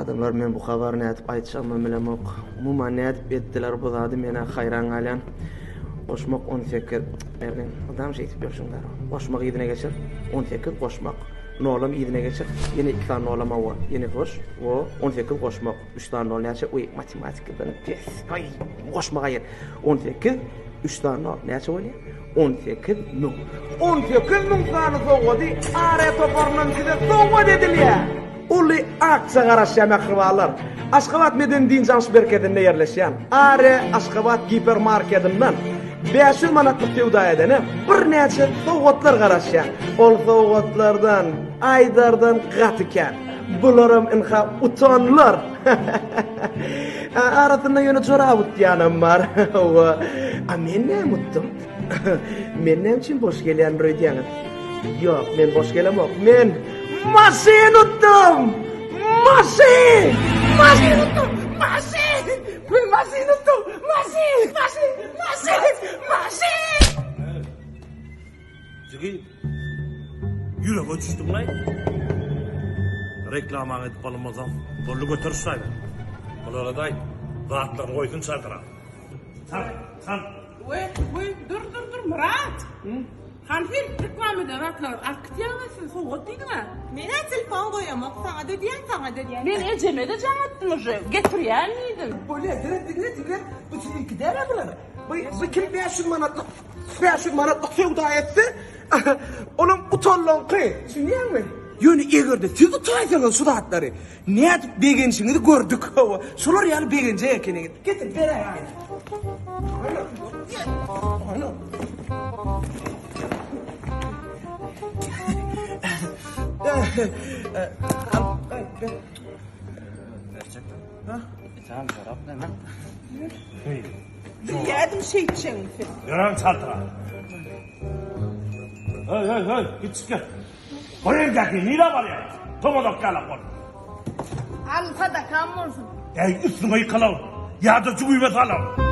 Adamlar men bu habary nädip aýtjagymam bilemok. Umuman nädip etdiler bu zady menä haýran galýan. Goşmak 18. Mergen, mydam şeýdip ýörşüň zar. Goşmak yzyna geçir. 18 goşmak. Nolam yzyna geçir. Ýene 2 sany nolam hawa. Ýene goş. O 18 goşmak. 3 sany nol näçe? Uý, matematikadan pes. Aý, goşmak aýyr. 18 3 sany nol näçe bolýar? 18 müň. 18 müň sany sowgady AR toparyndan size sowgat edilýär. Uly aksiýa garaşýar mähribanlar. Aşgabat medeni dynç alyş merkezinde ýerleşýän AR Aşgabat gipermarketinden 500 manatlyk söwda edene birnäçe sowgatlar garaşýar. Ol sowgatlardan aýdardan gaty kän. Bularam ynha utanlar. Arasynda ýöne jorap utýanam bar. Hawa. A men näme utdum? Men näme üçin boş gelýändir öýdýäňiz? Ýok, men boş gelemok. Men maşyn utdum! Maşyn! Maşyn utdum! Maşyn! Men maşyn utdum! Maşyn! Maşyn! Maşyn! Maşyn! Jigi, ýürege düşdüň-laý. Reklamaňy edip alynmasaň, boldy göter şaýy. Bulara-da aýt, zatlaryny goýsun çadyra. Çal, çal. We, we, dur, dur, dur, Myrat! Hany sen reklama eden zatlary alyp gitýäňmi siz sowgat diýdiň-ä? Men-ä telefon goýamok, saňa-da diýýän, saňa-da diýýän. Men ejeme-de jaň etdim uje, getirýän diýdim. Bolýa, diňle, diňle, diňle. Bu siziňki däl-ä bular. Bu, bu kim 500 manatlyk 500 manatlyk söwda etse, olam utanlaňky. Düşünýäňmi? Ýöne eger-de siz utaýsaňyz şu zatlary, nädip begenişiňizi gördük. Hawa, şolar ýaly begenjek ekeniňiz. Getir, beräý aýna. Aýna. Aýna. Al, ber. Berjek. Sen jorap näme? Bilýärdim şeýtjegiňi sen. Ýören çaltyra. Hey hey hey, git çık gel. Goý eldäki, nirä barýaň? Tomazak ýalak bol. Al sadakam bolsun. Ey, üstüňe ýykylaw. Ýa-da jübüme salaw.